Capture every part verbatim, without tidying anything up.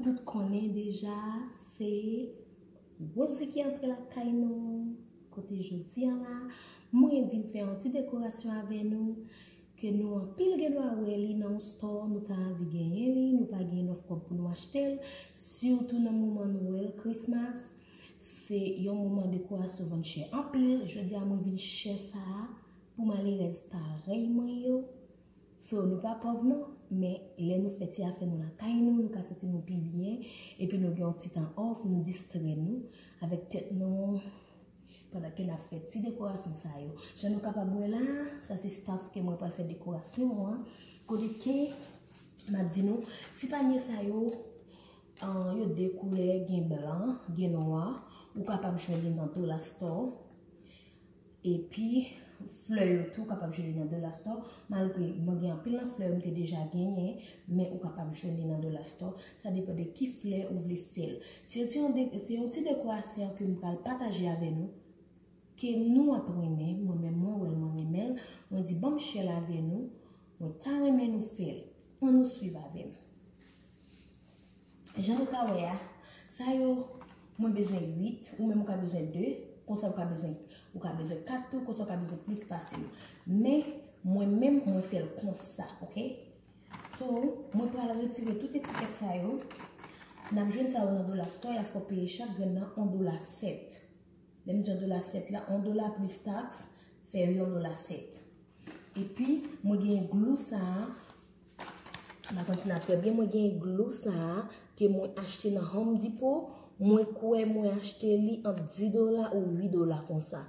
Tout konnen deja, se Rosie ki antre lakay nou. Kote jodi a la, mwen vin fè yon ti dekorasyon avè nou, ke nou anpil gen dwa wè li nan yon store, nou ta anvi genyen li, nou pa gen nòf kòb pou nou achte l, sitou nan moman Nwèl, Christmas. Se yon moman dekorasyon vann chè anpil. Jodi a mwen vin chè sa a pou malerèz parèy mwen yo. So, nou pa pòv non, men lè nou fè ti afè nou lakay nou, nou ka santi nou pi byen, epi nou gen yon ti tan off, nou distrè nou avèk tèt nou, pandan ke n ap fè ti dekorasyon sa yo. Jan nou kapab wè la, sa se staff ke mwen pral fè dekorasyon an. Kote ke, m ap di nou, ti panye sa yo, ah, yo de koulè, gen blan, gen nwa, ou kapab jwenn li nan Dollar Store. Epi, flè yo tou, ou kapab jwenn li nan Dollar Store. Malgre mwen gen anpil nan flè yo m te deja genyen, men ou kapab jwenn li nan Dollar Store. Sa depann de ki flè ou vle fè l. Se ti yon de-, se yon ti dekorasyon ke m pral pataje avè nou, ke nou ap renmen. Mwen menm, mwen wè l, mwen renmen l. Mwen di, ban m share l avè nou. Mwen ta renmen nou fè l. Ann nou swiv avè m. Jan nou ka wè a, sa yo, mwen bezwen uit, ou menm ou ka bezwen de, konsa ou ka bezwen, ou ka bezwen kat tou, konsa ou ka bezwen plis pase yo. Men, mwen menm, mwen fè l konsa, oke? So, mwen pral retire tout etikèt sa yo. N ap jwenn sa yo nan Dollar Store, y ap fè w peye chak grenn nan yon dola sèt. Lè m di yon dola sèt la, yon dola plis taks, fè yon dola sèt. Epi, mwen gen glou sa a. M pa konn si n ap wè byen, mwen gen glou sa a ke mwen achte nan Home Depot. Mwen kwè mwen achte li ant dis dola ou uit dola konsa.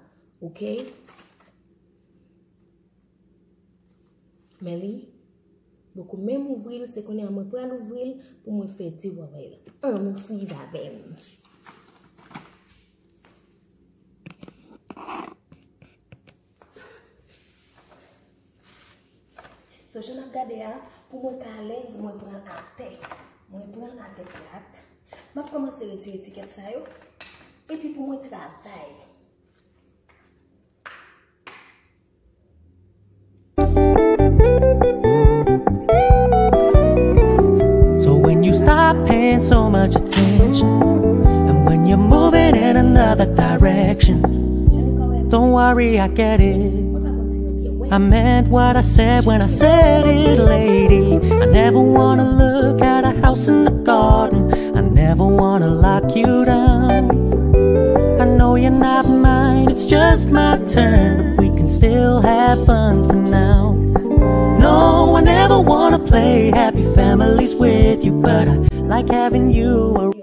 Oke? Men li, m poko menm ouvri l, se kounye a mwen pral ouvri l pou mwen fè di travay la. Ann nou swiv avè m. So, jan n ap gade a, pou mwen ka alèz, mwen pran atè. Mwen pran atè plat. M ap kòmanse retire etikèt sa yo. Epi pou mwen travay. So when you stop paying so much attention, and when you're moving in another direction, don't worry, I get it. I meant what I said when I said it, lady. I never wanna look at a house in the garden. I never wanna lock you down. I know you're not mine, it's just my turn. But we can still have fun for now. No, I never wanna play happy families with you, but I like having you around.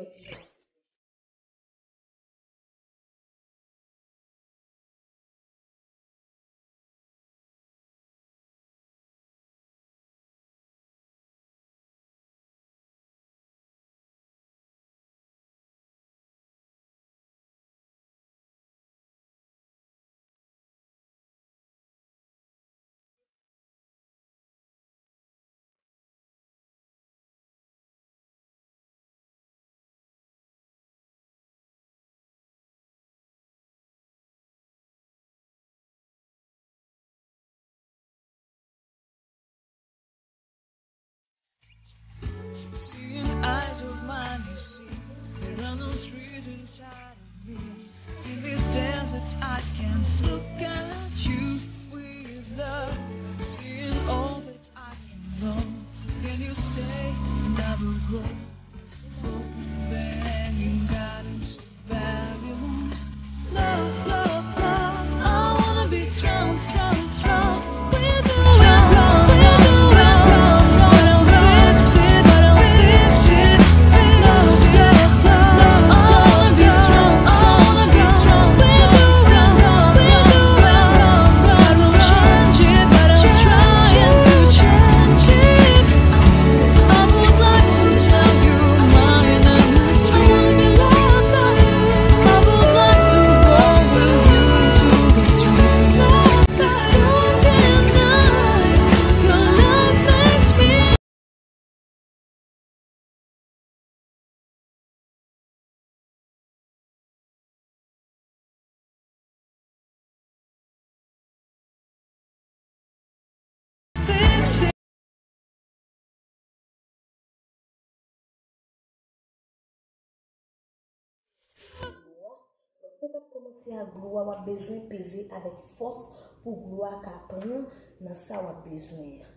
Lè w ap kòmanse ak glou a, w ap bezwen peze avèk fòs pou glou a ka pran nan sa w ap bezwen an.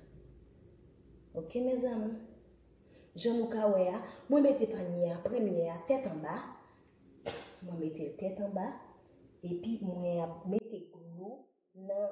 Oke, mezanmi? Jan nou ka wè a, mwen mete panye a, premye a, tèt anba. Mwen mete l tèt anba. Epi mwen ap mete glou nan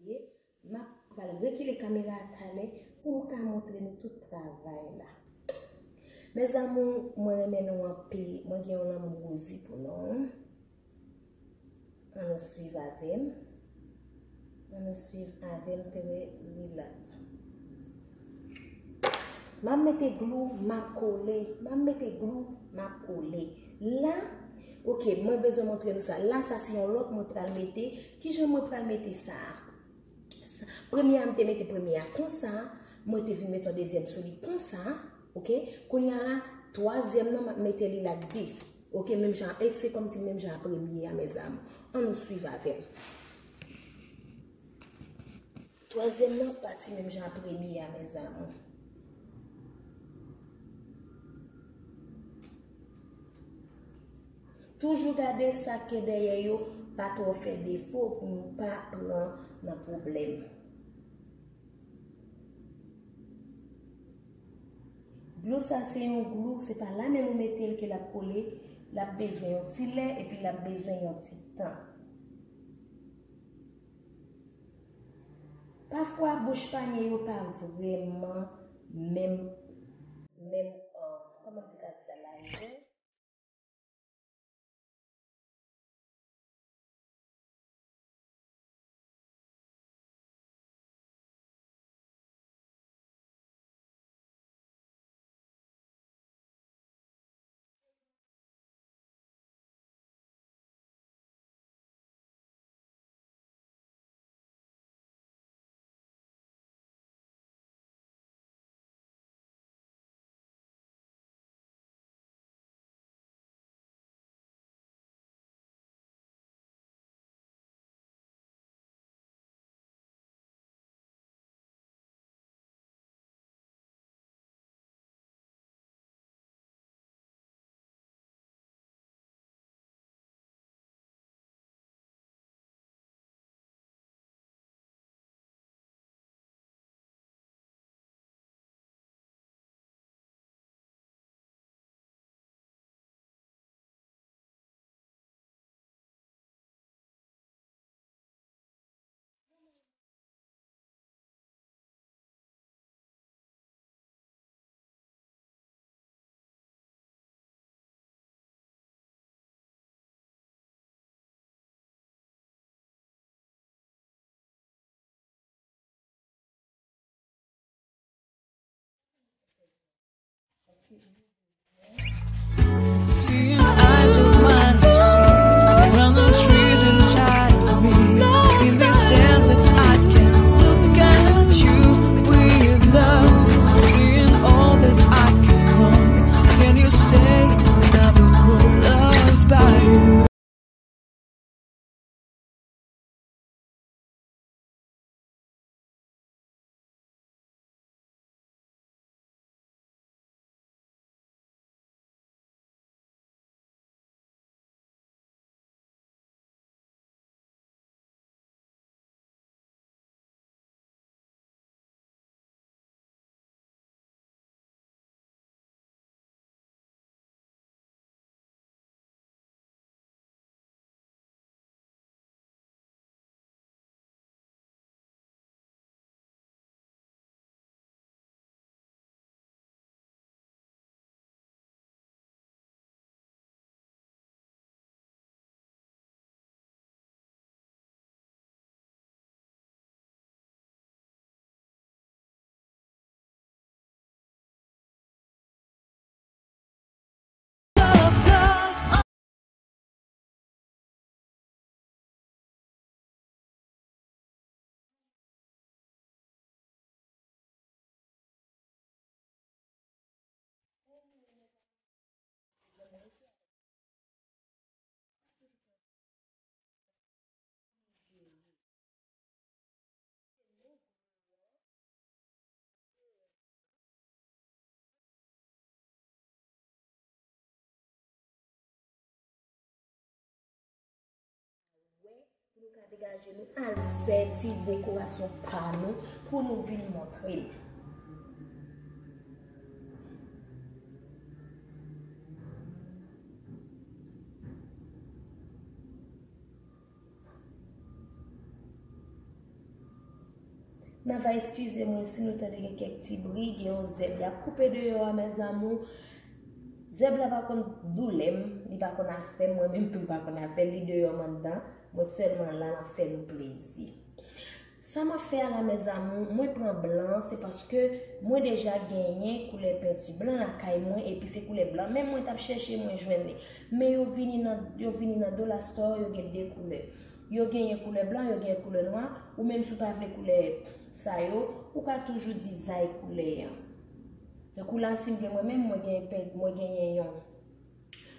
Ye, m ap pral rekile kamera a talè pou m ka montre nou tout travay la. Mes amours, mwen renmen nou anpil. Mwen gen yon lanmou Rosie pou nou. Ann nou swiv avè m. Ann nou swiv avè m, trè rilaks. M ap mete glou, m ap kole. M ap mete glou, m ap kole. La, oke, mwen bezwen montre nou sa. La, sa se yon lòt mwen pral mete. Kijan mwen pral mete sa a? Sa, premye a, m te mete premye a konsa. Mwen te vin mete yon dezyèm sou li konsa. Oke? Kounye a la, twazyèm nan, m ap mete li la dis. Oke? Menm jan, e se kòmsi menm jan a premye a, mes amours. Ann nou swiv avè m. Twazyèm nan pati menm jan a premye a, mes amours. Toujou gade sa ke dèyè yo pa twò fè defo pou nou pa pran nan pwoblèm. Glou sa se yon glou, se pa la menm ou mete l ke l ap kole, l ap bezwen yon ti lè, epi l ap bezwen yon ti tan. Pafwa, bouch panye yo pa vrèman menm, menm, euh, kòman m te ka di sa la, menm? Eyes of mine, you see, around the trees inside of me. In this desert, I can look at you with love. Seeing all that I can want. Can you stay? Never grow lost by you. Pou nou ka degaje nou al fè ti dekorasyon pa nou pou nou vin montre l. N ava eskize mwen si nou tande gen kèk ti bri, gen yon zèb y ap koupe deyò a, mes amours. Zèb la pa konn doulè m, li pa konn afè m, mwen menm tou m pa konn afè l, li deyò m anndan, mwen sèlman la m ap fè nou plezi. Sa m ap fè a la, mes amours, mwen pran blan, se paske mwen deja genyen koulè penti blan lakay mwen, epi se koulè blan menm mwen t ap chèche, mwen jwenn li. Men yo vini nan, yo vini nan Dollar Store, yo gen de koulè. Yo genyen koulè blan, yo genyen koulè nwa, ou menm si w pa vle koulè sa yo, ou ka toujou dizay koulè an. Tankou la, si m vle mwen menm, mwen genyen pen, mwen genyen yon,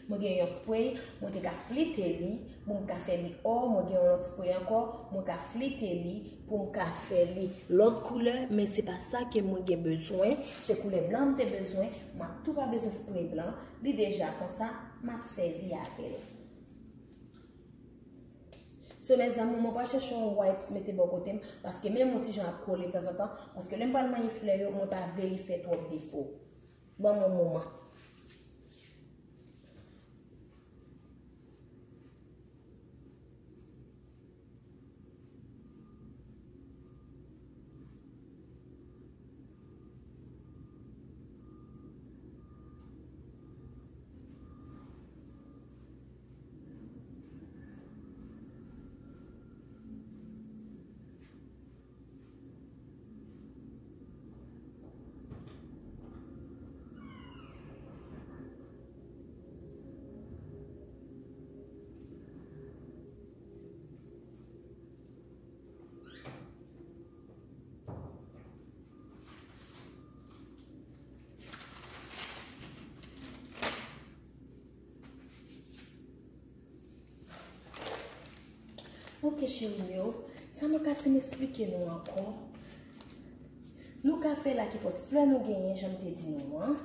mwen genyen yon spray, mwen te ka flite li, pou m ka fè li or, mwen gen yon lòt spray ankò, mwen ka flite li, pou m ka fè li lòt koulè, men se pa sa ke mwen gen bezwen, se koulè blan m te bezwen, m ap tou pa bezwen spray blan, li deja konsa, m ap sèvi avè l. So, mes amours, mwen pral chèche yon wipes mete bò kote m, paske men m yon ti jan ap kole tanzantan, paske lè m pral manyen flè yo, mwen pa vle li fè twòp defo. Ban m yon moman. Ok, cheri m yo, sa mwen ka fin esplike nou ankò. Nou ka fè la kenpòt flè nou genyen, jan m te di nou an.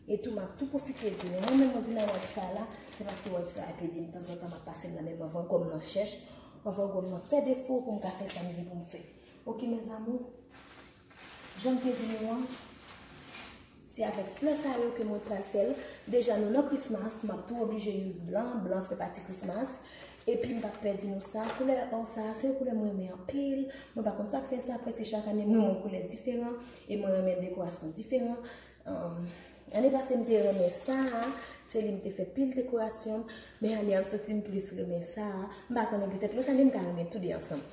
E tou, m ap tou pwofite di nou, mwen menm mwen vin nan wèb sa la, se paske wèb sa ap ede m tanzantan, m ap pase l nan men m anvan gòm nan chèch, anvan gòm nan fè defo pou m ka fè sa m gen pou m fè. Ok, mes amours. Jan m te di nou an, se avèk flè sa yo ke mwen pral fè l. Deja nou nan Christmas, m ap tou oblije use blan, blan fè pati Christmas. Epi m p ap pè di nou sa, koulè or sa, se yon koulè mwen renmen anpil. Mwen pa konn sa k fè sa, prèske chak ane m renmen yon koulè diferan, e mwen renmen dekorasyon diferan. Ann, ane pase m te renmen sa a, se li m te fè pil dekorasyon, men ane a m santi m plis renmen sa a. M pa konnen, petèt lòt ane m ka renmen tou de ansanm.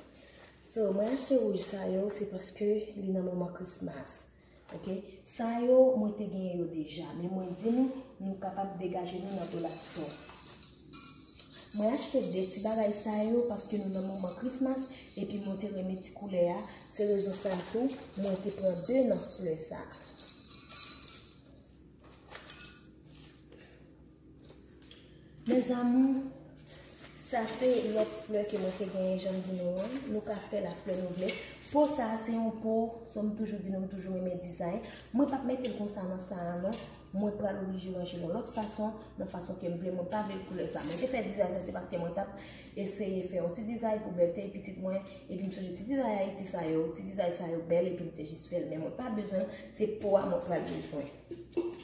So, mwen achte wouj sa yo, se paske li nan moman Christmas. Ok? Sa yo, mwen te genyen yo deja, men mwen di nou, nou kapab degaje nou nan Dollar Store. Mwen achte de ti bagay sa yo paske nou nan moman Christmas, epi mwen te renmen ti koulè a. Se rezon sa tou, mwen te pran de nan flè sa. Mes amours, sa se lòt flè ke mwen te genyen, jan m di nou an. Nou ka fè la flè nou vle. Po sa a se yon po, sa m toujou di nou, m toujou renmen dizay. Mwen p ap mete l konsa nan sa a non. Mwen pral oblije ranje l yon lòt fason, nan fason ke m vle. Mwen pa vle l koulè sa. Mwen te fè dizay sa, se paske mwen t ap eseye fè yon ti dizay pou bèlte pitit mwen. Epi m sonje ti dizay Ayiti sa yo, ti dizay sa yo bèl, epi m te jis fè l. Men mwen pa bezwen l, se po a mwen pral bezwen. Ok.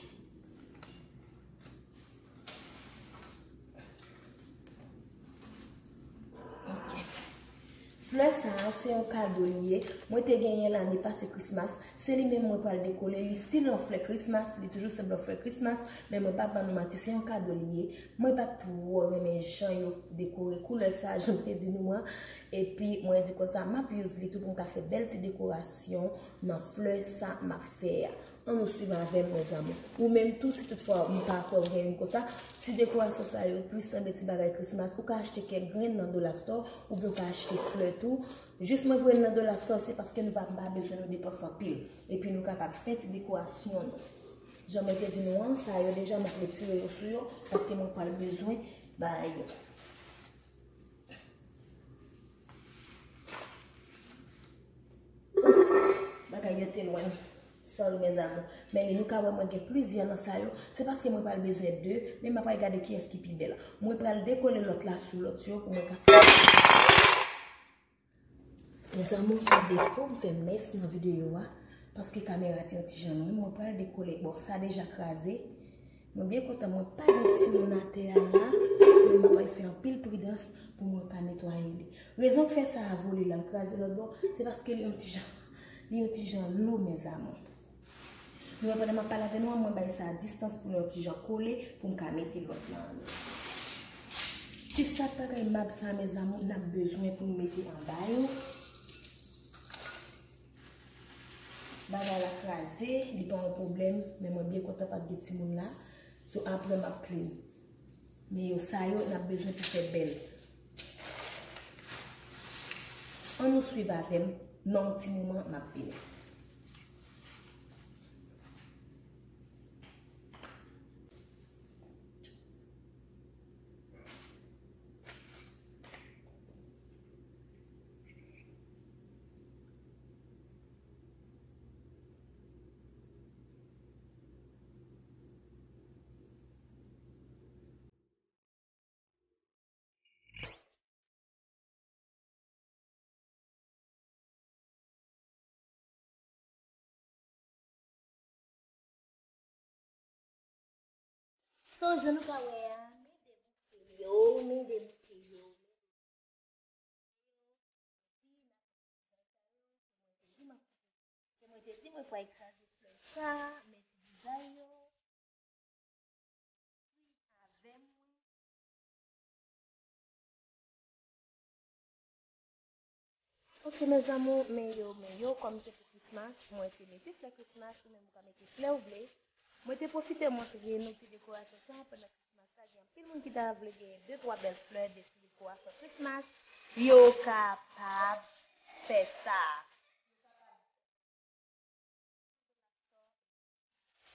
Flè sa a, se yon kado li ye. Mwen te genyen lane pase Christmas. Se li menm mwen pral dekole. Li still yon flè Christmas. Li toujou sanble yon flè Christmas. Men mwen p ap ban nou manti, se yon kado li ye. Mwen pa t twò renmen jan yo dekore koulè sa a, jan m te di nou an. Epi, mwen di konsa, m ap use li tou pou m ka fè bèl ti dekorasyon nan flè sa m ap fè a. Ann nou swiv avè m, mes amours. Ou menm tou, si toutfwa m pa kwè w gen youn konsa, ti dekorasyon sa yo plis sanble ti bagay Christmas. Ou ka achte kèk grenn nan Dollar Store, oubyen ou ka achte flè tou. Jis mwen voye n nan Dollar Store, se paske nou pa, pa bezwen nou depanse anpil. Epi nou kapab fè ti dekorasyon nou. Jan mwen te di nou an, sa yo deja m ap retire yo sou yo, paske mwen pral bezwen bagay yo. Bagay yo te lwen. Sorry, mes amours. Men nou ka wè mwen gen plizyè nan sa yo. Se paske mwen pral bezwen de, men m ap pral gade kiyès ki pi bèl. Mwen pral dekole lòt la sou lòt yo pou mwen ka fè. Mes amours, m fè defo, m fè mès nan videyo a. Paske kamera te yon ti jan lwen, mwen pral dekole. Bon, sa deja kraze. Mwen byen kontan mwen pa gen timoun atè a la, men m ap fè anpil pridans pou mwen ka netwaye li. Rezon k fè sa a vole l al kraze lòt bò, se paske li yon ti jan, li yon ti jan lou, mes amours. Nou wè pandan m ap pale avè nou an, mwen bay sa a distans pou l yon ti jan kole, pou m ka mete lòt la anlè. Ti sak bagay mab sa, mes amours, n ap bezwen pou n mete anba yo. Bagay la kraze, li pa yon pwoblèm, men mwen byen kontan pa t gen timoun la. So, apre m ap clean. Men yo, sa yo, n ap bezwen pou fè bèl. Ann nou swiv avè m, nan yon ti moman, m ap vini. So, jan nou ka wè a, men debouke yo, men debouke yo, men debouke yo. Epi, n ap pran ti dizay sa yo, ke mwen te di, mwen pral kraze flè sa, men ti dizay yo. Swiv avè mwen. Ok, mes amours, men yo, men yo, kòm se pou Christmas, mwen te mete flè Christmas, ou menm ou ka mete flè ou vle. Mwen te pwofite montre nou ti dekorasyon sa, pandan Christmas la, gen anpil moun ki ta vle gen de twa bèl flè, de ti dekorasyon Christmas, yo kapab fè sa.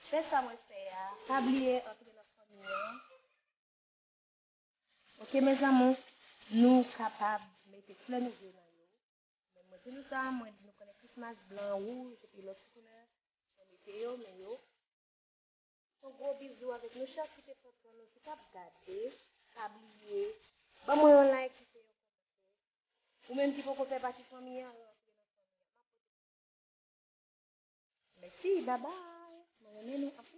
Fè sa mwen fè a, pa bliye antre nan fanmi an. Ok, mes amours, nou kapab mete flè nou vle nan yo. Men mwen di nou sa, mwen, nou konnen Christmas blan, wouj, epi lòt ti koulè. Mwen mete yo, men yo. Yon gwo bizou avèk nou chak ki te pran tan nou, ki t ap gade. Pa bliye, ban mwen yon like, kite yon kòmantè. Ou menm ki poko fè pati fanmi an, rantre nan fanmi an. M ap pote. Mèsi, babay. Mwen renmen nou.